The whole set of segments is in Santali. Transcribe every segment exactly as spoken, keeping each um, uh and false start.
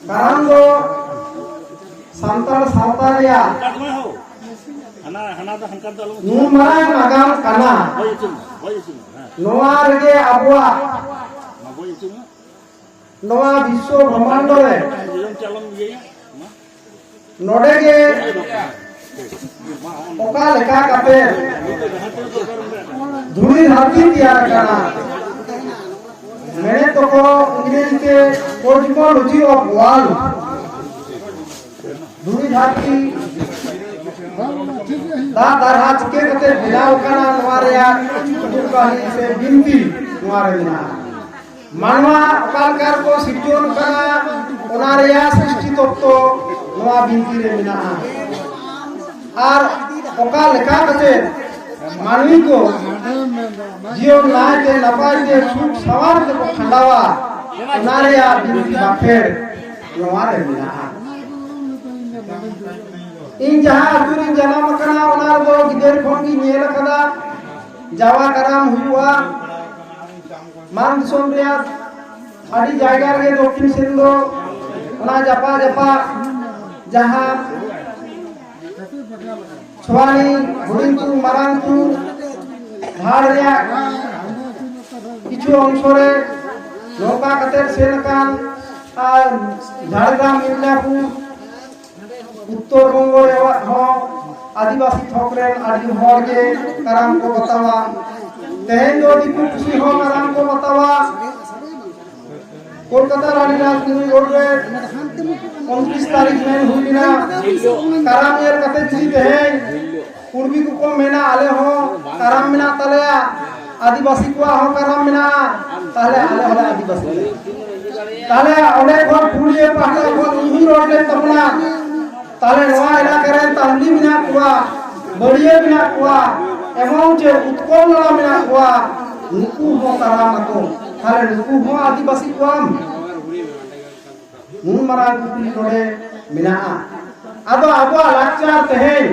ᱠᱟᱨᱟᱢ ᱫᱚ ᱥᱟᱱᱛᱟᱲ ᱥᱟᱶᱛᱟ ᱨᱮᱭᱟᱜ ᱦᱟᱱᱟ ᱦᱟᱱᱟ ᱫᱚ ᱦᱟᱱᱠᱟ ᱫᱚ ᱟᱞᱚ ᱱᱩᱱ ᱢᱟᱨᱟᱝ ᱱᱟᱜᱟᱢ ᱠᱟᱱᱟ᱾ ᱦᱳᱭ ᱦᱚᱪᱚ ᱢᱮ, ᱦᱳᱭ ᱦᱚᱪᱚ ᱢᱮ, ᱦᱮᱸ᱾ ᱱᱚᱣᱟ ᱨᱮᱜᱮ ᱟᱵᱚᱣᱟᱜ ᱢᱟ ᱦᱳᱭ ᱦᱚᱪᱚ ᱢᱮ᱾ ᱱᱚᱣᱟ ᱵᱤᱥᱥᱚ ᱵᱨᱚᱦᱢᱟᱱᱰ ᱨᱮ ᱡᱚᱡᱚᱢ ᱪᱟᱞᱚᱢ ᱤᱭᱟᱹᱭᱟ, ᱢᱟ᱾ ᱱᱚᱰᱮ ᱜᱮ ᱚᱠᱟ ᱞᱮᱠᱟ ᱠᱟᱛᱮ ᱫᱷᱩᱲᱤ ᱫᱷᱟᱹᱨᱛᱤ ᱛᱮᱭᱟᱨ ᱟᱠᱟᱱᱟ᱾ ᱢᱮᱱᱮᱫ ᱫᱚᱠᱚ ᱤᱝᱨᱮᱡᱤ ᱛᱮ cosmology of world᱾ ᱫᱷᱩᱲᱤ ᱫᱷᱟᱹᱨᱛᱤ ᱫᱟᱜ ᱫᱟᱨᱦᱟ ᱪᱤᱠᱟᱹ ᱠᱟᱛᱮ ᱵᱮᱱᱟᱣ ᱟᱠᱟᱱᱟ, ᱱᱚᱣᱟ ᱨᱮᱭᱟᱜ ᱠᱟᱹᱦᱱᱤ ᱥᱮ ᱵᱤᱱᱛᱤ ᱱᱚᱣᱟ ᱨᱮ ᱢᱮᱱᱟᱜᱼᱟ᱾ ᱢᱟᱱᱣᱟ ᱚᱠᱟ ᱞᱮᱠᱟ ᱨᱮᱠᱚ ᱥᱤᱨᱡᱚᱱ ᱠᱟᱱᱟ, ᱚᱱᱟ ᱨᱮᱭᱟᱜ ᱥᱨᱤᱥᱴᱤ ᱛᱚᱛᱛᱚ ᱱᱚᱣᱟ ᱵᱤᱱᱛᱤ ᱨᱮ ᱢᱮᱱᱟᱜᱼᱟ᱾ ᱟᱨ ᱚᱠᱟ ᱞᱮᱠᱟ ᱠᱟᱛᱮ ᱢᱟᱹᱱᱢᱤ ᱠᱚ ᱡᱤᱭᱚᱱ ᱱᱟᱭᱛᱮ ᱱᱟᱯᱟᱭ ᱛᱮ ᱥᱩᱠ ᱥᱟᱶᱟᱨ ᱛᱮᱠᱚ ᱠᱷᱟᱸᱰᱟᱣᱟ, ᱚᱱᱟ ᱨᱮᱭᱟᱜ ᱵᱤᱱᱛᱤ ᱵᱟᱠᱷᱮᱲ ᱱᱚᱣᱟ ᱨᱮ ᱢᱮᱱᱟᱜᱼᱟ᱾ ᱤᱧ ᱡᱟᱦᱟᱸ ᱟᱹᱛᱩ ᱨᱤᱧ ᱡᱟᱱᱟᱢ ᱟᱠᱟᱱᱟ, ᱚᱱᱟ ᱨᱮᱫᱚ ᱜᱤᱫᱟᱹᱨ ᱠᱷᱚᱱ ᱜᱤᱧ ᱧᱮᱞ ᱟᱠᱟᱫᱟ, ᱡᱟᱣᱟ ᱠᱟᱨᱟᱢ ᱦᱩᱭᱩᱜᱼᱟ᱾ ᱢᱟᱱ ᱫᱤᱥᱚᱢ ᱨᱮᱭᱟᱜ ᱟᱹᱰᱤ ᱡᱟᱭᱜᱟ ᱨᱮᱜᱮ ᱫᱚᱠᱠᱷᱤᱱ ᱥᱮᱱ ᱫᱚ ᱚᱱᱟ ᱡᱟᱯᱟ ᱡᱟᱯᱟ ᱡᱟᱦᱟᱸ ᱪᱷᱳᱣᱟᱱᱤ, ᱦᱩᱰᱤᱧ ᱠᱚ, ᱢᱟᱨᱟᱝ ᱠᱚ, ᱫᱷᱟᱲ ᱨᱮᱭᱟᱜ ᱠᱤᱪᱷᱩ ᱚᱝᱥᱚ ᱨᱮ ᱱᱚᱝᱠᱟ ᱠᱟᱛᱮ ᱥᱮᱱ ᱟᱠᱟᱱ, ᱟᱨ ᱡᱷᱟᱲᱜᱨᱟᱢ, ᱢᱮᱫᱽᱱᱟᱯᱩᱨ, ᱩᱛᱛᱚᱨ ᱵᱚᱝᱜᱚ ᱨᱮᱭᱟᱜ ᱦᱚᱸ ᱟᱹᱫᱤᱵᱟᱹᱥᱤ ᱛᱷᱚᱠ ᱨᱮᱱ ᱟᱹᱰᱤ ᱦᱚᱲ ᱜᱮ ᱠᱟᱨᱟᱢ ᱠᱚ ᱵᱟᱛᱟᱣᱟ᱾ ᱛᱮᱦᱮᱧ ᱫᱚ ᱫᱤᱠᱩ ᱯᱩᱥᱤ ᱦᱚᱸ ᱠᱟᱨᱟᱢ ᱠᱚ ᱵᱟᱛᱟᱣᱟ᱾ ᱠᱳᱞᱠᱟᱛᱟ ᱨᱟᱱᱤ ᱨᱟᱥ ᱢᱩᱱᱤ ᱨᱳᱰ ᱨᱮ ᱩᱱᱛᱨᱤᱥ ᱛᱟᱹᱨᱤᱠᱷ ᱢᱮᱱ ᱦᱩᱭ ᱞᱮᱱᱟ, ᱠᱟᱨᱟᱢ ᱧᱮᱞ ᱠᱟᱛᱮ ᱡᱩᱫᱤ ᱛᱮᱦᱮᱧ ᱠᱩᱲᱢᱤ ᱠᱚᱠᱚ ᱢᱮᱱᱟ, "ᱟᱞᱮ ᱦᱚᱸ ᱠᱟᱨᱟᱢ ᱢᱮᱱᱟᱜ ᱛᱟᱞᱮᱭᱟ, ᱟᱹᱫᱤᱵᱟᱹᱥᱤ ᱠᱚᱣᱟᱜ ᱦᱚᱸ ᱠᱟᱨᱟᱢ ᱢᱮᱱᱟᱜᱼᱟ", ᱛᱟᱦᱞᱮ ᱟᱞᱮ ᱦᱚᱸᱞᱮ ᱟᱹᱫᱤᱵᱟᱹᱥᱤ ᱜᱮᱭᱟ᱾ ᱛᱟᱦᱞᱮ ᱚᱸᱰᱮ ᱠᱷᱚᱱ ᱯᱩᱨᱩᱞᱤᱭᱟᱹ ᱯᱟᱦᱴᱟ ᱠᱷᱚᱱ ᱤᱧ ᱦᱚᱸᱧ ᱨᱚᱲ ᱞᱮᱱ ᱛᱟᱵᱚᱱᱟ, ᱛᱟᱦᱞᱮ ᱱᱚᱣᱟ ᱮᱞᱟᱠᱟ ᱨᱮᱱ ᱛᱟᱱᱰᱤ ᱢᱮᱱᱟᱜ ᱠᱚᱣᱟ, ᱵᱟᱹᱲᱤᱭᱟᱹ ᱢᱮᱱᱟᱜ ᱠᱚᱣᱟ, ᱮᱵᱚᱝ ᱪᱮ ᱩᱛᱠᱚᱞ ᱱᱟᱞᱟ ᱢᱮᱱᱟᱜ ᱠᱚᱣᱟ, ᱱᱩᱠᱩ ᱦᱚᱸ ᱠᱟᱨᱟᱢ ᱟᱠᱚ, ᱛᱟᱦᱞᱮ ᱱᱩᱠᱩ ᱦᱚᱸ ᱟᱹᱫᱤᱵᱟᱹᱥᱤ ᱠᱚᱣᱟᱢ? ᱱᱩᱱ ᱢᱟᱨᱟᱝ ᱠᱩᱠᱞᱤ ᱱᱚᱰᱮ ᱢᱮᱱᱟᱜᱼᱟ᱾ ᱟᱫᱚ ᱟᱵᱚᱣᱟᱜ ᱞᱟᱠᱪᱟᱨ ᱛᱮᱦᱮᱧ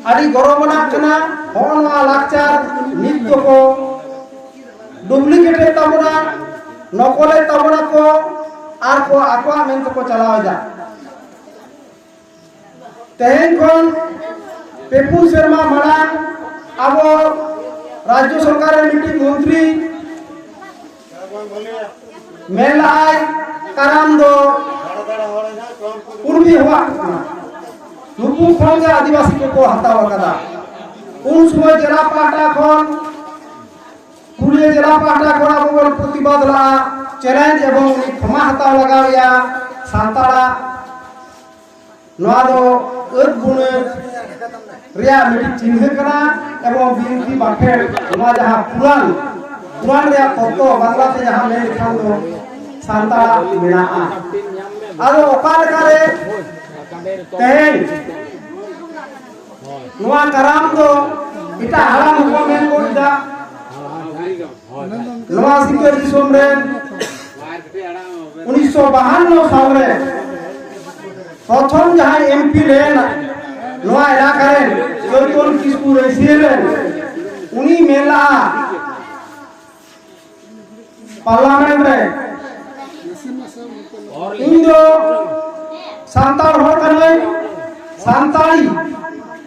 ᱟᱹᱰᱤ ᱜᱚᱨᱚᱵᱽ ᱟᱱᱟᱜ ᱠᱟᱱᱟ᱾ ᱦᱚᱸᱜᱼᱚ ᱱᱚᱣᱟ ᱞᱟᱠᱪᱟᱨ ᱱᱤᱛ ᱫᱚᱠᱚ ᱰᱩᱯᱞᱤᱠᱮᱴᱮᱫ ᱛᱟᱵᱚᱱᱟ, ᱱᱚᱠᱚᱞᱮᱫ ᱛᱟᱵᱚᱱᱟ ᱠᱚ, ᱟᱨ ᱠᱚ ᱟᱠᱚᱣᱟᱜ ᱢᱮᱱ ᱛᱮᱠᱚ ᱪᱟᱞᱟᱣ ᱮᱫᱟ᱾ ᱛᱮᱦᱮᱧ ᱠᱷᱚᱱ ᱯᱮ ᱯᱩᱱ ᱥᱮᱨᱢᱟ ᱢᱟᱲᱟᱝ ᱟᱵᱚ ᱨᱟᱡᱽᱡᱚ ᱥᱚᱨᱠᱟᱨ ᱨᱮᱱ ᱢᱤᱫᱴᱤᱡ ᱢᱚᱱᱛᱨᱤ ᱢᱮᱱ ᱞᱟᱜᱼᱟᱭ, ᱠᱟᱨᱟᱢ ᱫᱚ ᱠᱩᱲᱵᱤ ᱦᱚᱲᱟᱜ ᱠᱟᱱᱟ, ᱱᱩᱠᱩ ᱠᱷᱚᱱ ᱜᱮ ᱟᱹᱫᱤᱵᱟᱹᱥᱤ ᱠᱚᱠᱚ ᱦᱟᱛᱟᱣ ᱟᱠᱟᱫᱟ᱾ ᱩᱱ ᱥᱚᱢᱚᱭ ᱡᱮᱞᱟ ᱯᱟᱦᱴᱟ ᱠᱷᱚᱱ, ᱯᱩᱨᱩᱞᱤᱭᱟᱹ ᱡᱮᱞᱟ ᱯᱟᱦᱴᱟ ᱠᱷᱚᱱ ᱟᱵᱚ ᱵᱚᱱ ᱯᱨᱚᱛᱤᱵᱟᱫ ᱞᱟᱜᱼᱟ, ᱪᱮᱞᱮᱧᱡᱽ ᱮᱵᱚᱝ ᱩᱱᱤ ᱠᱷᱚᱢᱟ ᱦᱟᱛᱟᱣ ᱞᱟᱜᱟᱣ ᱮᱭᱟ᱾ ᱥᱟᱱᱛᱟᱲᱟᱜ ᱱᱚᱣᱟ ᱫᱚ ᱟᱹᱫ ᱵᱩᱱᱟᱹᱫ ᱨᱮᱭᱟᱜ ᱢᱤᱫᱴᱤᱡ ᱪᱤᱱᱦᱟᱹ ᱠᱟᱱᱟ᱾ ᱮᱵᱚᱝ ᱵᱤᱱᱛᱤ ᱵᱟᱠᱷᱮᱲ, ᱱᱚᱣᱟ ᱡᱟᱦᱟᱸ ᱯᱩᱨᱟᱱ, ᱯᱩᱨᱟᱱ ᱨᱮᱭᱟᱜ ᱛᱚᱛᱛᱚ ᱵᱟᱝᱞᱟ ᱛᱮ ᱡᱟᱦᱟᱸ ᱢᱮᱱ ᱞᱮᱠᱷᱟᱱ ᱫᱚ ᱥᱟᱱᱛᱟᱲᱟᱜ ᱢᱮᱱᱟᱜᱼᱟ᱾ ᱟᱫᱚ ᱚᱠᱟ ᱞᱮᱠᱟᱨᱮ ᱛᱮᱦᱮᱧ ᱱᱚᱣᱟ ᱠᱟᱨᱟᱢ ᱫᱚ ᱮᱴᱟᱜ ᱦᱟᱲᱟᱢ ᱦᱚᱸᱠᱚ ᱢᱮᱱ ᱜᱚᱫ ᱮᱫᱟ, ᱱᱚᱣᱟ ᱥᱤᱧᱚᱛ ᱫᱤᱥᱚᱢ ᱨᱮ ᱩᱱᱤᱥᱥᱚ ᱵᱟᱦᱟᱱᱱᱚ ᱥᱟᱞ ᱨᱮ ᱯᱨᱚᱛᱷᱚᱢ ᱡᱟᱦᱟᱸᱭ ᱮᱢᱯᱤ ᱞᱮᱱ ᱱᱚᱣᱟ ᱮᱞᱟᱠᱟ ᱨᱮᱱ ᱪᱳᱭᱛᱚᱱ ᱠᱤᱥᱠᱩ ᱨᱟᱹᱭᱥᱤᱭᱟᱹ ᱨᱮᱱ, ᱩᱱᱤ ᱢᱮᱱ ᱞᱟᱜᱼᱟ, ᱯᱟᱨᱞᱟᱢᱮᱱᱴ ᱨᱮ, ᱤᱧ ᱫᱚ ᱥᱟᱱᱛᱟᱲ ᱦᱚᱲ ᱠᱟᱹᱱᱟᱹᱧ, ᱥᱟᱱᱛᱟᱲᱤ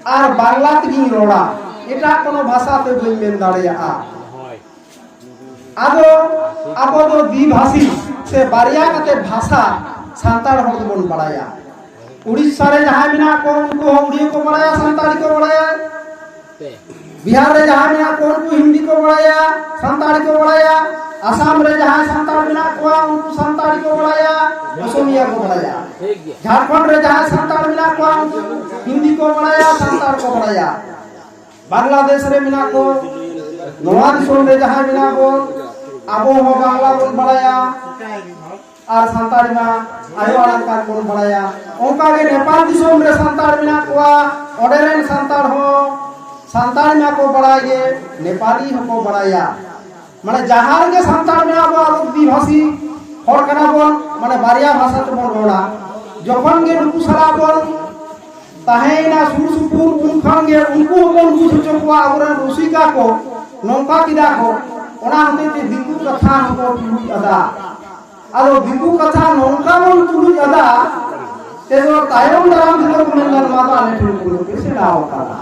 ᱟᱨ ᱵᱟᱝᱞᱟ ᱛᱮᱜᱤᱧ ᱨᱚᱲᱟ, ᱮᱴᱟᱜ ᱠᱳᱱᱳ ᱵᱷᱟᱥᱟ ᱛᱮ ᱵᱟᱹᱧ ᱢᱮᱱ ᱫᱟᱲᱮᱭᱟᱜᱼᱟ᱾ ᱟᱫᱚ ᱟᱵᱚ ᱫᱚ ᱫᱤᱵᱷᱟᱥᱤ ᱥᱮ ᱵᱟᱨᱭᱟ ᱠᱟᱛᱮ ᱵᱷᱟᱥᱟ ᱥᱟᱱᱛᱟᱲ ᱦᱚᱲ ᱫᱚᱵᱚᱱ ᱵᱟᱲᱟᱭᱟ᱾ ᱩᱲᱤᱥᱥᱟ ᱨᱮ ᱡᱟᱦᱟᱸᱭ ᱢᱮᱱᱟᱜ ᱠᱚ, ᱩᱱᱠᱩ ᱦᱚᱸ ᱩᱲᱤᱭᱟᱹ ᱠᱚ ᱵᱟᱲᱟᱭᱟ, ᱥᱟᱱᱛᱟᱲᱤ ᱠᱚ ᱵᱟᱲᱟᱭᱟ᱾ ᱵᱤᱦᱟᱨ ᱨᱮ ᱡᱟᱦᱟᱸᱭ ᱢᱮᱱᱟᱜ ᱠᱚ, ᱩᱱᱠᱩ ᱦᱤᱱᱫᱤ ᱠᱚ ᱵᱟᱲᱟᱭᱟ, ᱥᱟᱱᱛᱟᱲᱤ ᱠᱚ ᱵᱟᱲᱟᱭᱟ᱾ ᱟᱥᱟᱢ ᱨᱮ ᱡᱟᱦᱟᱸᱭ ᱥᱟᱱᱛᱟᱲ ᱢᱮᱱᱟᱜ ᱠᱚᱣᱟ, ᱩᱱᱠᱩ ᱥᱟᱱᱛᱟᱲᱤ ᱠᱚ ᱵᱟᱲᱟᱭᱟ, ᱚᱥᱚᱢᱤᱭᱟ ᱠᱚ ᱵᱟᱲᱟᱭᱟ᱾ ᱡᱷᱟᱲᱠᱷᱚᱸᱰ ᱨᱮ ᱡᱟᱦᱟᱸᱭ ᱥᱟᱱᱛᱟᱲ ᱢᱮᱱᱟᱜ ᱠᱚᱣᱟ, ᱩᱱᱠᱩ ᱦᱤᱱᱫᱤ ᱠᱚ ᱵᱟᱲᱟᱭᱟ, ᱥᱟᱱᱛᱟᱲ ᱠᱚ ᱵᱟᱲᱟᱭᱟ᱾ ᱵᱟᱝᱞᱟᱫᱮᱥ ᱨᱮ ᱢᱮᱱᱟᱜ ᱠᱚ, ᱱᱚᱣᱟ ᱫᱤᱥᱚᱢ ᱨᱮ ᱡᱟᱦᱟᱸᱭ ᱢᱮᱱᱟᱜ ᱵᱚᱱ, ᱟᱵᱚ ᱦᱚᱸ ᱵᱟᱝᱞᱟ ᱵᱚᱱ ᱵᱟᱲᱟᱭᱟ ᱟᱨ ᱥᱟᱱᱛᱟᱲᱤ ᱢᱟ ᱟᱭᱳ ᱟᱲᱟᱝ ᱠᱟᱱ ᱵᱚᱱ ᱵᱟᱲᱟᱭᱟ᱾ ᱚᱱᱠᱟ ᱜᱮ ᱱᱮᱯᱟᱞ ᱫᱤᱥᱚᱢ ᱨᱮ ᱥᱟᱱᱛᱟᱲ ᱢᱮᱱᱟᱜ ᱠᱚᱣᱟ, ᱚᱸᱰᱮ ᱨᱮᱱ ᱥᱟᱱᱛᱟᱲ ᱦᱚᱸ ᱥᱟᱱᱛᱟᱲᱤ ᱢᱟ ᱠᱚ ᱵᱟᱲᱟᱭ ᱜᱮ, ᱱᱮᱯᱟᱞᱤ ᱦᱚᱸᱠᱚ ᱵᱟᱲᱟᱭᱟ᱾ ᱢᱟᱱᱮ ᱡᱟᱦᱟᱸ ᱨᱮᱜᱮ ᱥᱟᱱᱛᱟᱲ ᱢᱮᱱᱟᱜ ᱵᱚᱱᱟ, ᱟᱵᱚ ᱫᱤᱵᱷᱟᱥᱤ ᱦᱚᱲ ᱠᱟᱱᱟ ᱵᱚᱱ, ᱢᱟᱱᱮ ᱵᱟᱨᱭᱟ ᱵᱷᱟᱥᱟ ᱛᱮᱵᱚᱱ ᱨᱚᱲᱟ᱾ ᱡᱚᱠᱷᱚᱱ ᱜᱮ ᱱᱩᱠᱩ ᱥᱟᱞᱟᱜ ᱵᱚᱱ ᱛᱟᱦᱮᱸᱭᱮᱱᱟ ᱥᱩᱨ ᱥᱩᱯᱩᱨ, ᱩᱱ ᱠᱷᱟᱱ ᱜᱮ ᱩᱱᱠᱩ ᱦᱚᱸᱵᱚᱱ ᱵᱩᱡᱽ ᱦᱚᱪᱚ ᱠᱚᱣᱟ, ᱟᱵᱚᱨᱮᱱ ᱨᱩᱥᱤᱠᱟ ᱠᱚ ᱱᱚᱝᱠᱟ ᱠᱮᱫᱟ ᱠᱚ, ᱚᱱᱟ ᱦᱚᱛᱮᱡ ᱛᱮ ᱫᱤᱠᱩ ᱠᱟᱛᱷᱟ ᱦᱚᱸᱠᱚ ᱴᱩᱞᱩᱡ ᱟᱫᱟ᱾ ᱟᱫᱚ ᱫᱤᱠᱩ ᱠᱟᱛᱷᱟ ᱱᱚᱝᱠᱟ ᱵᱚᱱ ᱛᱩᱞᱩᱡ ᱟᱫᱟ, ᱛᱮᱫᱚ ᱛᱟᱭᱚᱢ ᱫᱟᱨᱟᱢ ᱛᱮᱫᱚ ᱠᱚ ᱢᱮᱱᱫᱟ, "ᱱᱚᱣᱟ ᱫᱚ ᱟᱞᱮ ᱴᱷᱮᱱ ᱠᱷᱚᱱ ᱜᱮᱯᱮ ᱥᱮᱬᱟᱣ ᱟᱠᱟᱫᱟ᱾"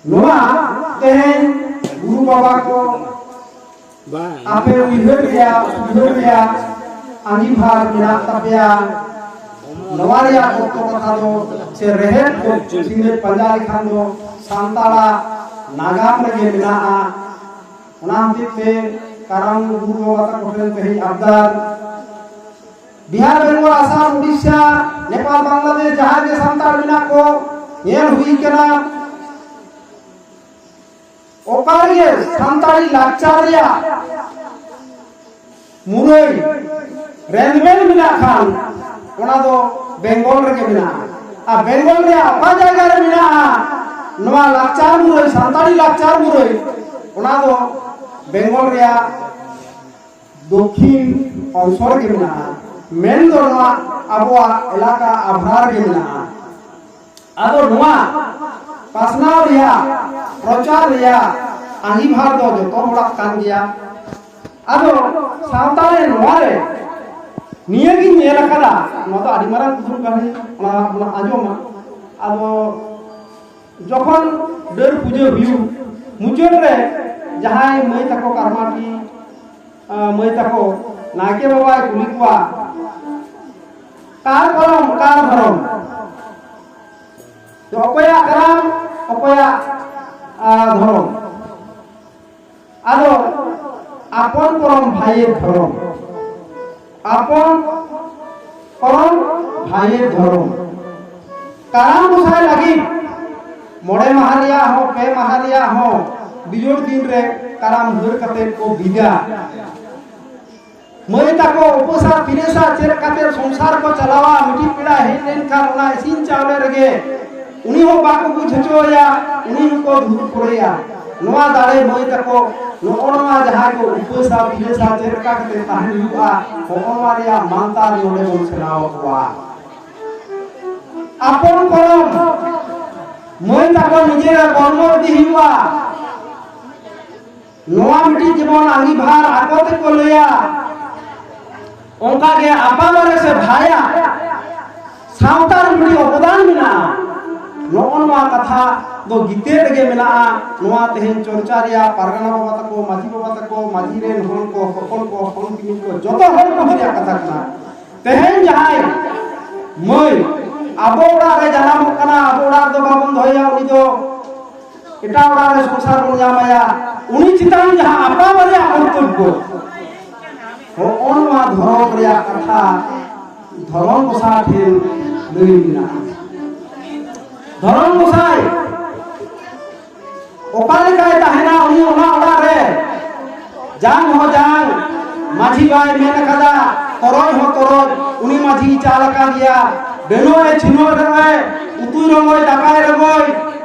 ᱱᱚᱣᱟ ᱛᱮᱦᱮᱧ ᱜᱩᱨᱩ ᱵᱟᱵᱟ ᱠᱚ ᱟᱯᱮ ᱩᱭᱦᱟᱹᱨ ᱨᱮᱭᱟᱜ, ᱩᱭᱦᱟᱹᱨ ᱨᱮᱭᱟᱜ ᱟᱸᱜᱤᱵᱷᱟᱨ ᱢᱮᱱᱟᱜ ᱛᱟᱯᱮᱭᱟ᱾ ᱱᱚᱣᱟ ᱨᱮᱭᱟᱜ ᱚᱠᱛᱚ ᱠᱟᱛᱷᱟ ᱫᱚ ᱥᱮ ᱨᱮᱦᱮᱫ ᱫᱚ ᱥᱤᱸᱜᱟᱹᱲ ᱯᱟᱸᱡᱟ ᱞᱮᱠᱷᱟᱱ ᱫᱚ ᱥᱟᱱᱛᱟᱲᱟᱜ ᱱᱟᱜᱟᱢ ᱨᱮᱜᱮ ᱢᱮᱱᱟᱜᱼᱟ᱾ ᱚᱱᱟ ᱦᱚᱛᱮᱡ ᱛᱮ ᱠᱟᱨᱟᱢ ᱜᱩᱨᱩ ᱵᱟᱵᱟ ᱛᱟᱠᱚ ᱴᱷᱮᱱ ᱛᱮᱦᱮᱧ ᱟᱵᱫᱟᱨ, ᱵᱤᱦᱟᱨ, ᱵᱮᱝᱜᱚᱞ, ᱟᱥᱟᱢ, ᱩᱰᱤᱥᱟ, ᱱᱮᱯᱟᱞ, ᱵᱟᱝᱞᱟᱫᱮᱥ ᱡᱟᱦᱟᱸ ᱜᱮ ᱥᱟᱱᱛᱟᱲ ᱢᱮᱱᱟᱜ ᱠᱚ, ᱧᱮᱞ ᱦᱩᱭ ᱠᱟᱱᱟ, ᱚᱠᱟ ᱨᱮᱜᱮ ᱥᱟᱱᱛᱟᱲᱤ ᱞᱟᱠᱪᱟᱨ ᱨᱮᱭᱟᱜ ᱢᱩᱨᱟᱹᱭ ᱨᱮᱱᱫᱮᱱ ᱢᱮᱱᱟᱜ ᱠᱷᱟᱱ, ᱚᱱᱟ ᱫᱚ ᱵᱮᱝᱜᱚᱞ ᱨᱮᱜᱮ ᱢᱮᱱᱟᱜᱼᱟ᱾ ᱟᱨ ᱵᱮᱝᱜᱚᱞ ᱨᱮᱭᱟᱜ ᱚᱠᱟ ᱡᱟᱭᱜᱟ ᱨᱮ ᱢᱮᱱᱟᱜᱼᱟ ᱱᱚᱣᱟ ᱞᱟᱠᱪᱟᱨ ᱢᱩᱨᱟᱹᱭ, ᱥᱟᱱᱛᱟᱲᱤ ᱞᱟᱠᱪᱟᱨ ᱢᱩᱨᱟᱹᱭ, ᱚᱱᱟ ᱫᱚ ᱵᱮᱝᱜᱚᱞ ᱨᱮᱭᱟᱜ ᱫᱚᱠᱠᱷᱤᱱ ᱚᱝᱥᱚ ᱨᱮᱜᱮ ᱢᱮᱱᱟᱜᱼᱟ᱾ ᱢᱮᱱᱫᱚ ᱱᱚᱣᱟ ᱟᱵᱚᱣᱟᱜ ᱮᱞᱟᱠᱟ ᱟᱵᱷᱨᱟ ᱨᱮᱜᱮ ᱢᱮᱱᱟᱜᱼᱟ᱾ ᱟᱫᱚ ᱱᱚᱣᱟ ᱯᱟᱥᱱᱟᱣ ᱨᱮᱭᱟᱜ, ᱯᱨᱚᱪᱟᱨ ᱨᱮᱭᱟᱜ ᱟᱸᱜᱤᱵᱷᱟᱨ ᱫᱚ ᱡᱚᱛᱚ ᱦᱚᱲᱟᱜ ᱠᱟᱱ ᱜᱮᱭᱟ᱾ ᱟᱫᱚ ᱥᱟᱶᱛᱟ ᱨᱮ ᱱᱚᱣᱟ ᱨᱮ ᱱᱤᱭᱟᱹ ᱜᱤᱧ ᱧᱮᱞ ᱟᱠᱟᱫᱟ, ᱱᱚᱣᱟ ᱫᱚ ᱟᱹᱰᱤ ᱢᱟᱨᱟᱝ ᱠᱩᱫᱩᱢ ᱠᱟᱹᱦᱱᱤ, ᱚᱱᱟ ᱵᱚᱱ ᱟᱸᱡᱚᱢᱟ᱾ ᱟᱫᱚ ᱡᱚᱠᱷᱚᱱ ᱰᱟᱹᱨ ᱯᱩᱡᱟᱹ ᱦᱩᱭᱩᱜ, ᱢᱩᱪᱟᱹᱫ ᱨᱮ ᱡᱟᱦᱟᱸᱭ ᱢᱟᱹᱭ ᱛᱟᱠᱚ ᱠᱟᱨᱢᱟᱴᱤ, ᱟᱸ, ᱢᱟᱹᱭ ᱛᱟᱠᱚ ᱱᱟᱭᱠᱮ ᱵᱟᱵᱟᱭ ᱠᱩᱞᱤ ᱠᱚᱣᱟ, "ᱠᱟᱨ ᱠᱚᱞᱚᱢ, ᱠᱟᱨ ᱫᱷᱚᱨᱚᱢ?" ᱛᱚ ᱚᱠᱚᱭᱟᱜ ᱠᱟᱨᱟᱢ, ᱚᱠᱚᱭᱟᱜ, ᱟᱸ, ᱫᱷᱚᱨᱚᱢ? ᱟᱫᱚ ᱟᱯᱚᱱ ᱠᱚᱨᱚᱢ ᱵᱷᱟᱭᱮᱨ ᱫᱷᱚᱨᱚᱢ, ᱟᱯᱚᱱ ᱠᱚᱨᱚᱢ ᱵᱷᱟᱭᱮᱨ ᱫᱷᱚᱨᱚᱢ᱾ ᱠᱟᱨᱟᱢ ᱜᱚᱸᱥᱟᱭ ᱞᱟᱹᱜᱤᱫ ᱢᱚᱬᱮ ᱢᱟᱦᱟ ᱨᱮᱭᱟᱜ ᱦᱚᱸ, ᱯᱮ ᱢᱟᱦᱟ ᱨᱮᱭᱟᱜ ᱦᱚᱸ ᱵᱤᱡᱳᱲ ᱫᱤᱱ ᱨᱮ ᱠᱟᱨᱟᱢ ᱦᱟᱹᱨ ᱠᱟᱛᱮ ᱠᱚ ᱵᱤᱫᱟ᱾ ᱢᱟᱹᱭ ᱛᱟᱠᱚ ᱩᱯᱟᱹᱥᱟ ᱯᱤᱨᱟᱹᱥᱟ ᱪᱮᱫ ᱠᱟᱛᱮ ᱥᱚᱝᱥᱟᱨ ᱠᱚ ᱪᱟᱞᱟᱣᱟ? ᱢᱤᱫᱴᱤᱡ ᱯᱮᱲᱟ ᱦᱮᱡ ᱞᱮᱱᱠᱷᱟᱱ ᱚᱱᱟ ᱤᱥᱤᱱ ᱪᱟᱣᱞᱮ ᱨᱮᱜᱮ ᱩᱱᱤ ᱦᱚᱸ ᱵᱟᱠᱚ ᱵᱩᱡᱽ ᱦᱚᱪᱚᱣᱟᱭᱟ, ᱩᱱᱤ ᱦᱚᱸᱠᱚ ᱫᱷᱩᱨ ᱠᱚᱨᱮᱭᱟ᱾ ᱱᱚᱣᱟ ᱫᱟᱲᱮ ᱢᱟᱹᱭ ᱛᱟᱠᱚ, ᱱᱚᱜᱼᱚ ᱱᱚᱣᱟ ᱡᱟᱦᱟᱸᱭ ᱠᱚ ᱩᱯᱟᱹᱥᱟ ᱯᱤᱨᱟᱹᱥᱟ ᱪᱮᱫ ᱞᱮᱠᱟ ᱠᱟᱛᱮ ᱛᱟᱦᱮᱸ ᱦᱩᱭᱩᱜᱼᱟ, ᱱᱚᱜᱼᱚ ᱱᱚᱣᱟ ᱨᱮᱭᱟᱜ ᱢᱟᱱᱛᱟᱨ ᱱᱚᱰᱮ ᱵᱚᱱ ᱥᱮᱬᱟ ᱟᱠᱚᱣᱟ᱾ ᱟᱯᱚᱱ ᱠᱚᱨᱚᱢ ᱢᱟᱹᱭ ᱛᱟᱠᱚ ᱱᱤᱡᱮᱨᱟᱜ ᱠᱚᱨᱢᱚ ᱤᱫᱤ ᱦᱩᱭᱩᱜᱼᱟ᱾ ᱱᱚᱣᱟ ᱢᱤᱫᱴᱤᱡ ᱡᱮᱢᱚᱱ ᱟᱸᱜᱤᱵᱷᱟᱨ ᱟᱠᱚ ᱛᱮᱠᱚ ᱞᱟᱹᱭᱟ, ᱚᱱᱠᱟᱜᱮ ᱟᱯᱟᱢᱟᱨᱮ ᱥᱮ ᱵᱷᱟᱭᱟ ᱥᱟᱶᱛᱟ ᱨᱮ ᱢᱤᱫᱴᱤᱡ ᱚᱵᱚᱫᱟᱱ ᱢᱮᱱᱟᱜᱼᱟ᱾ ᱱᱚᱜᱼᱚ ᱱᱚᱣᱟ ᱠᱟᱛᱷᱟ ᱫᱚ ᱜᱤᱛᱟᱹ ᱨᱮᱜᱮ ᱢᱮᱱᱟᱜᱼᱟ᱾ ᱱᱚᱣᱟ ᱛᱮᱦᱮᱧ ᱪᱚᱨᱪᱟ ᱨᱮᱭᱟᱜ ᱯᱟᱨᱜᱟᱱᱟ ᱵᱟᱵᱟ ᱛᱟᱠᱚ, ᱢᱟᱹᱡᱷᱤ ᱵᱟᱵᱟ ᱛᱟᱠᱚ, ᱢᱟᱹᱡᱷᱤ ᱨᱮᱱ ᱦᱚᱲ ᱠᱚ, ᱦᱚᱯᱚᱱ ᱠᱚ, ᱦᱚᱯᱚᱱ ᱠᱤᱢᱤᱱ ᱠᱚ, ᱡᱚᱛᱚ ᱦᱚᱲ ᱠᱚ ᱨᱮᱭᱟᱜ ᱠᱟᱛᱷᱟ ᱠᱟᱱᱟ᱾ ᱛᱮᱦᱮᱧ ᱡᱟᱦᱟᱸᱭ ᱢᱟᱹᱭ ᱟᱵᱚ ᱚᱲᱟᱜ ᱨᱮ ᱡᱟᱱᱟᱢᱚᱜ ᱠᱟᱱᱟ, ᱟᱵᱚ ᱚᱲᱟᱜ ᱨᱮᱫᱚ ᱵᱟᱵᱚᱱ ᱫᱚᱦᱚᱭᱟ, ᱩᱱᱤ ᱫᱚ ᱮᱴᱟᱜ ᱚᱲᱟᱜ ᱨᱮ ᱥᱚᱝᱥᱟᱨ ᱵᱚᱱ ᱧᱟᱢᱟᱭᱟ, ᱩᱱᱤ ᱪᱮᱛᱟᱱ ᱡᱟᱦᱟᱸ ᱟᱯᱟᱢ ᱨᱮᱭᱟᱜ ᱠᱚᱨᱛᱚᱵᱽᱵᱚ, ᱦᱚᱸᱜᱼᱚ ᱱᱚᱣᱟ ᱫᱷᱚᱨᱚᱢ ᱨᱮᱭᱟᱜ ᱠᱟᱛᱷᱟ ᱫᱷᱚᱨᱚᱢ ᱜᱚᱸᱥᱟᱭ ᱴᱷᱮᱱ ᱞᱟᱹᱭ ᱢᱮᱱᱟᱜᱼᱟ᱾ ᱫᱷᱚᱨᱚᱢ ᱜᱚᱸᱥᱟᱭ ᱚᱠᱟ ᱞᱮᱠᱟᱭ ᱛᱟᱦᱮᱱᱟ ᱩᱱᱤ ᱚᱱᱟ ᱚᱲᱟᱜ ᱨᱮ? ᱡᱟᱝ ᱦᱚᱸ ᱡᱟᱝ, ᱢᱟᱹᱡᱷᱤ ᱵᱟᱭ ᱢᱮᱱ ᱟᱠᱟᱫᱟ, ᱛᱚᱨᱚᱡ ᱦᱚᱸ ᱛᱚᱨᱚᱡ, ᱩᱱᱤ ᱢᱟᱹᱡᱷᱤᱭ ᱪᱟᱞ ᱟᱠᱟᱫᱮᱭᱟ᱾ ᱰᱟᱹᱱᱩᱭ ᱪᱷᱤᱱᱩᱭ ᱨᱮᱦᱚᱸᱭ, ᱩᱛᱩᱭ ᱨᱚᱝᱜᱚᱭ, ᱫᱟᱠᱟᱭ ᱨᱚᱝᱜᱚᱭ,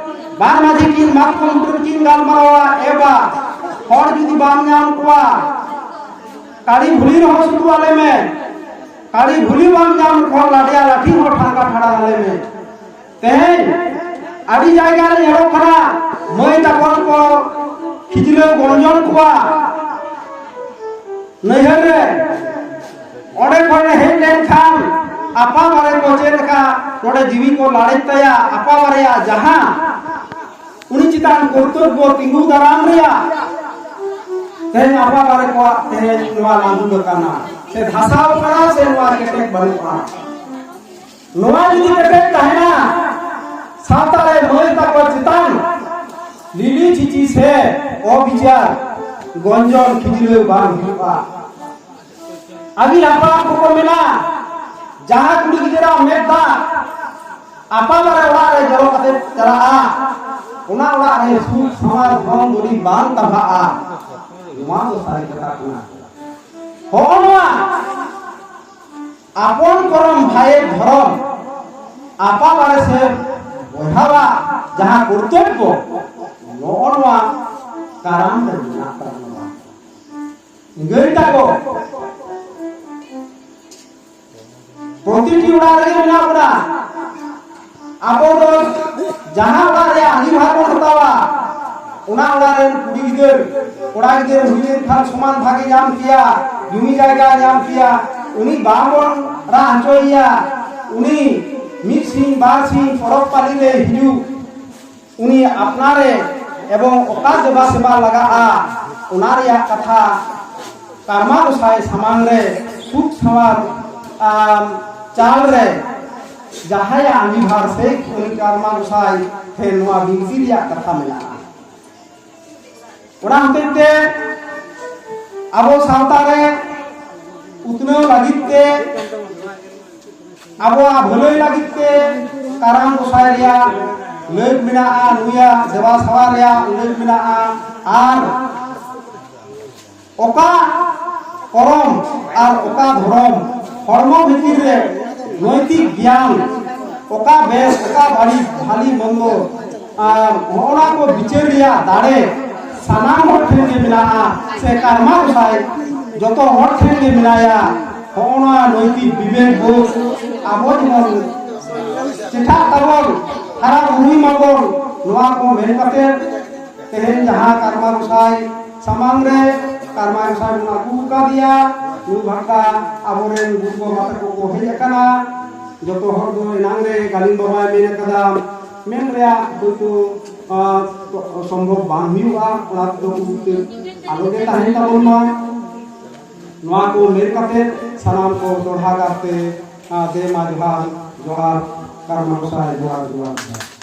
ᱵᱟᱨ ᱢᱟᱹᱡᱷᱤ ᱠᱤᱱ ᱢᱟᱛᱠᱚᱢ ᱵᱩᱴᱟᱹ ᱨᱮᱠᱤᱱ ᱜᱟᱞᱢᱟᱨᱟᱣᱟ, ᱮ ᱵᱟ, ᱦᱚᱲ ᱡᱩᱫᱤ ᱵᱟᱢ ᱧᱟᱢ ᱠᱚᱣᱟ, ᱠᱟᱹᱲᱤ ᱵᱷᱩᱞᱤ ᱨᱮᱦᱚᱸ ᱥᱩᱫᱷᱩ ᱟᱞᱮ ᱢᱮ, ᱠᱟᱹᱲᱤ ᱵᱷᱩᱞᱤ ᱵᱟᱢ ᱧᱟᱢ ᱨᱮᱦᱚᱸ ᱞᱟᱰᱮᱭᱟ ᱞᱟᱴᱷᱤ ᱦᱚᱸ ᱴᱷᱟᱲᱟ ᱴᱷᱟᱲᱟ ᱟᱞᱮ ᱢᱮ᱾ ᱛᱮᱦᱮᱧ ᱟᱹᱰᱤ ᱡᱟᱭᱜᱟ ᱨᱮ ᱧᱮᱞᱚᱜ ᱠᱟᱱᱟ, ᱢᱟᱹᱭ ᱛᱟᱠᱚ ᱠᱚ ᱠᱷᱤᱡᱞᱟᱹᱣ ᱜᱚᱨᱡᱚᱱ ᱠᱚᱣᱟ ᱱᱟᱹᱭᱦᱟᱹᱨ ᱨᱮ, ᱚᱸᱰᱮ ᱠᱷᱚᱱ ᱮ ᱦᱮᱡ ᱞᱮᱱᱠᱷᱟᱱ ᱟᱯᱟ ᱵᱟᱨᱮ ᱠᱚ ᱪᱮᱫ ᱞᱮᱠᱟ ᱱᱚᱰᱮ ᱡᱤᱣᱤ ᱠᱚ ᱞᱟᱲᱮᱡ ᱛᱟᱭᱟ, ᱟᱯᱟ ᱵᱟᱨᱮᱭᱟᱜ ᱡᱟᱦᱟᱸ ᱩᱱᱤ ᱪᱮᱛᱟᱱ ᱠᱚᱨᱛᱚᱵᱽᱵᱚ ᱛᱤᱸᱜᱩ ᱫᱟᱨᱟᱢ ᱨᱮᱭᱟᱜ, ᱛᱮᱦᱮᱧ ᱟᱯᱟ ᱵᱟᱨᱮ ᱠᱚᱣᱟᱜ ᱛᱮᱦᱮᱧ ᱱᱚᱣᱟ ᱞᱟᱸᱫᱩᱲ ᱟᱠᱟᱱᱟ, ᱥᱮ ᱫᱷᱟᱥᱟᱣ ᱟᱠᱟᱱᱟ, ᱥᱮ ᱱᱚᱣᱟ ᱠᱮᱴᱮᱡ ᱵᱟᱹᱱᱩᱜᱼᱟ᱾ ᱱᱚᱣᱟ ᱡᱩᱫᱤ ᱠᱮᱴᱮᱡ ᱛᱟᱦᱮᱱᱟ, ᱥᱟᱶᱛᱟ ᱨᱮ ᱢᱟᱹᱭ ᱛᱟᱠᱚ ᱪᱮᱛᱟᱱ ᱞᱤᱞᱤ ᱪᱤᱪᱤ ᱥᱮ ᱚᱵᱤᱪᱟᱨ ᱜᱚᱧᱡᱚᱱ ᱠᱷᱤᱡᱞᱟᱹᱣ ᱵᱟᱝ ᱦᱩᱭᱩᱜᱼᱟ᱾ ᱟᱹᱜᱤᱞ ᱦᱟᱯᱲᱟᱢ ᱠᱚᱠᱚ ᱢᱮᱱᱟ, ᱡᱟᱦᱟᱸ ᱠᱩᱲᱤ ᱜᱤᱫᱽᱨᱟᱹ ᱢᱮᱫ ᱫᱟᱜ ᱟᱯᱟ ᱵᱟᱨᱮ ᱚᱲᱟᱜ ᱨᱮ ᱡᱚᱨᱚ ᱠᱟᱛᱮ ᱪᱟᱞᱟᱜᱼᱟ, ᱚᱱᱟ ᱚᱲᱟᱜ ᱨᱮ ᱥᱩᱠ ᱥᱟᱶᱟᱨ ᱫᱷᱚᱱ ᱫᱩᱨᱤᱵ ᱵᱟᱝ ᱛᱟᱵᱷᱟᱜᱼᱟ᱾ ᱱᱚᱣᱟ ᱫᱚ ᱥᱟᱹᱨᱤ ᱠᱟᱛᱷᱟ ᱠᱟᱱᱟ᱾ ᱦᱚᱸᱜᱼᱚ ᱱᱚᱣᱟ ᱟᱯᱚᱱ ᱠᱚᱨᱚᱢ ᱵᱷᱟᱭᱮ ᱫᱷᱚᱨᱚᱢ, ᱟᱯᱟ ᱵᱟᱨᱮ ᱥᱮ ᱵᱚᱭᱦᱟᱣᱟᱜ ᱡᱟᱦᱟᱸ ᱠᱚᱨᱛᱚᱵᱵᱚ, ᱱᱚᱜᱼᱚ ᱱᱚᱣᱟ ᱠᱟᱨᱟᱢ ᱨᱮ ᱢᱮᱱᱟᱜ ᱛᱟᱵᱚᱱᱟ᱾ ᱜᱟᱹᱭ ᱛᱟᱠᱚ ᱯᱨᱚᱛᱤᱴᱤ ᱚᱲᱟᱜ ᱨᱮᱜᱮ ᱢᱮᱱᱟᱜ ᱵᱚᱱᱟ᱾ ᱟᱵᱚ ᱫᱚ ᱡᱟᱦᱟᱸ ᱚᱲᱟᱜ ᱨᱮᱭᱟᱜ ᱟᱺᱜᱤᱵᱷᱟᱨ ᱵᱚᱱ ᱦᱟᱛᱟᱣᱟ, ᱚᱱᱟ ᱚᱲᱟᱜ ᱨᱮᱱ ᱠᱩᱲᱤ ᱜᱤᱫᱟᱹᱨ, ᱠᱚᱲᱟ ᱜᱤᱫᱟᱹᱨ ᱦᱩᱭ ᱞᱮᱱᱠᱷᱟᱱ ᱥᱚᱢᱟᱱ ᱵᱷᱟᱜᱮ ᱧᱟᱢ ᱠᱮᱭᱟ, ᱡᱩᱢᱤ ᱡᱟᱭᱜᱟ ᱧᱟᱢ ᱠᱮᱭᱟ, ᱩᱱᱤ ᱵᱟᱝᱵᱚᱱ ᱨᱟᱜ ᱦᱚᱪᱚᱭᱮᱭᱟ᱾ ᱩᱱᱤ ᱢᱤᱫ ᱥᱤᱧ ᱵᱟᱨ ᱥᱤᱧ ᱯᱚᱨᱚᱵᱽ ᱯᱟᱹᱞᱤ ᱨᱮ ᱦᱤᱡᱩᱜ, ᱩᱱᱤ ᱟᱯᱱᱟᱨᱮ ᱮᱵᱚᱝ ᱚᱠᱟ ᱫᱮᱵᱟ ᱥᱮᱵᱟ ᱞᱟᱜᱟᱜᱼᱟ, ᱚᱱᱟ ᱨᱮᱭᱟᱜ ᱠᱟᱛᱷᱟ ᱠᱟᱨᱢᱟ ᱜᱚᱸᱥᱟᱭ ᱥᱟᱢᱟᱝ ᱨᱮ ᱥᱩᱠ ᱥᱟᱶᱟᱨ, ᱟᱢ, ᱪᱟᱞ ᱨᱮ ᱡᱟᱦᱟᱸᱭᱟᱜ ᱟᱸᱜᱤᱵᱷᱟᱨ ᱥᱮ ᱩᱱᱤ ᱠᱟᱨᱢᱟ ᱜᱚᱸᱥᱟᱭ ᱴᱷᱮᱱ ᱱᱚᱣᱟ ᱵᱤᱱᱛᱤ ᱨᱮᱭᱟᱜ ᱠᱟᱛᱷᱟ ᱢᱮᱱᱟᱜᱼᱟ᱾ ᱚᱱᱟ ᱦᱚᱛᱮᱡ ᱛᱮ ᱟᱵᱚ ᱥᱟᱶᱛᱟ ᱨᱮ ᱩᱛᱱᱟᱹᱣ ᱞᱟᱹᱜᱤᱫ ᱛᱮ, ᱟᱵᱚᱣᱟᱜ ᱵᱷᱟᱹᱞᱟᱹᱭ ᱞᱟᱹᱜᱤᱫ ᱛᱮ ᱠᱟᱨᱟᱢ ᱜᱚᱸᱥᱟᱭ ᱨᱮᱭᱟᱜ ᱞᱟᱹᱠ ᱢᱮᱱᱟᱜᱼᱟ, ᱱᱩᱭᱟᱜ ᱫᱮᱵᱟ ᱥᱮᱵᱟ ᱨᱮᱭᱟᱜ ᱞᱟᱹᱠ ᱢᱮᱱᱟᱜᱼᱟ᱾ ᱟᱨ ᱚᱠᱟ ᱠᱚᱨᱚᱢ ᱟᱨ ᱚᱠᱟ ᱫᱷᱚᱨᱚᱢ, ᱦᱚᱲᱢᱚ ᱵᱷᱤᱛᱤᱨ ᱨᱮ ᱱᱳᱭᱛᱤᱠ ᱜᱮᱭᱟᱱ, ᱚᱠᱟ ᱵᱮᱥ, ᱚᱠᱟ ᱵᱟᱹᱲᱤᱡ, ᱵᱷᱟᱞᱤ ᱢᱚᱱᱫᱚ, ᱟᱨ ᱦᱚᱸᱜᱼᱚ ᱱᱟ ᱠᱚ ᱵᱤᱪᱟᱹᱨ ᱨᱮᱭᱟᱜ ᱫᱟᱲᱮ ᱥᱟᱱᱟᱢ ᱦᱚᱲ ᱴᱷᱮᱱ ᱜᱮ ᱢᱮᱱᱟᱜᱼᱟ, ᱥᱮ ᱠᱟᱨᱢᱟ ᱜᱚᱸᱥᱟᱭ ᱡᱚᱛᱚ ᱦᱚᱲ ᱴᱷᱮᱱ ᱜᱮ ᱢᱮᱱᱟᱭᱟ᱾ ᱦᱚᱸᱜᱼᱚ ᱱᱚᱣᱟ ᱱᱳᱭᱛᱤᱠ ᱵᱤᱵᱮᱠ ᱵᱳᱫᱷ ᱟᱵᱚ ᱡᱮᱢᱚᱱ ᱪᱮᱴᱷᱟᱜ ᱛᱟᱵᱚᱱ, ᱦᱟᱨᱟ ᱵᱩᱨᱩᱭ ᱢᱟᱵᱚᱱ, ᱱᱚᱣᱟ ᱠᱚ ᱢᱮᱱ ᱠᱟᱛᱮ ᱛᱮᱦᱮᱧ ᱡᱟᱦᱟᱸ ᱠᱟᱨᱢᱟ ᱜᱚᱸᱥᱟᱭ ᱥᱟᱢᱟᱝ ᱨᱮ ᱠᱟᱨᱢᱟ ᱜᱚᱸᱥᱟᱭ ᱵᱚᱱ ᱟᱹᱜᱩ ᱟᱠᱟᱫᱮᱭᱟ, ᱱᱩᱭ ᱵᱷᱟᱴᱟ ᱟᱵᱚᱨᱮᱱ ᱜᱩᱨᱩ ᱵᱟᱵᱟ ᱛᱟᱠᱚ ᱠᱚ ᱦᱮᱡ ᱟᱠᱟᱱᱟ᱾ ᱡᱚᱛᱚ ᱦᱚᱲ ᱫᱚ ᱮᱱᱟᱝ ᱨᱮ ᱜᱟᱹᱞᱤᱢ ᱵᱟᱵᱟᱭ ᱢᱮᱱ ᱟᱠᱟᱫᱟ, ᱢᱮᱱ ᱨᱮᱭᱟᱜ ᱦᱳᱭᱛᱳ, ᱟᱸ, ᱥᱚᱢᱵᱷᱚᱵ ᱵᱟᱝ ᱦᱩᱭᱩᱜᱼᱟ, ᱚᱱᱟ ᱛᱮᱫᱚ ᱩᱱᱠᱩ ᱟᱞᱚᱜᱮ ᱛᱟᱦᱮᱱ ᱛᱟᱵᱚᱱ ᱢᱟ᱾ ᱱᱚᱣᱟ ᱠᱚ ᱢᱮᱱ ᱠᱟᱛᱮ ᱥᱟᱱᱟᱢ ᱠᱚ ᱫᱚᱲᱦᱟ ᱠᱟᱨᱛᱮ, ᱟᱸ, ᱫᱮ ᱢᱟ ᱡᱚᱦᱟᱨ, ᱡᱚᱦᱟᱨ ᱠᱟᱨᱢᱟ ᱜᱚᱸᱥᱟᱭ, ᱡᱚᱦᱟᱨ, ᱡᱚᱦᱟᱨ᱾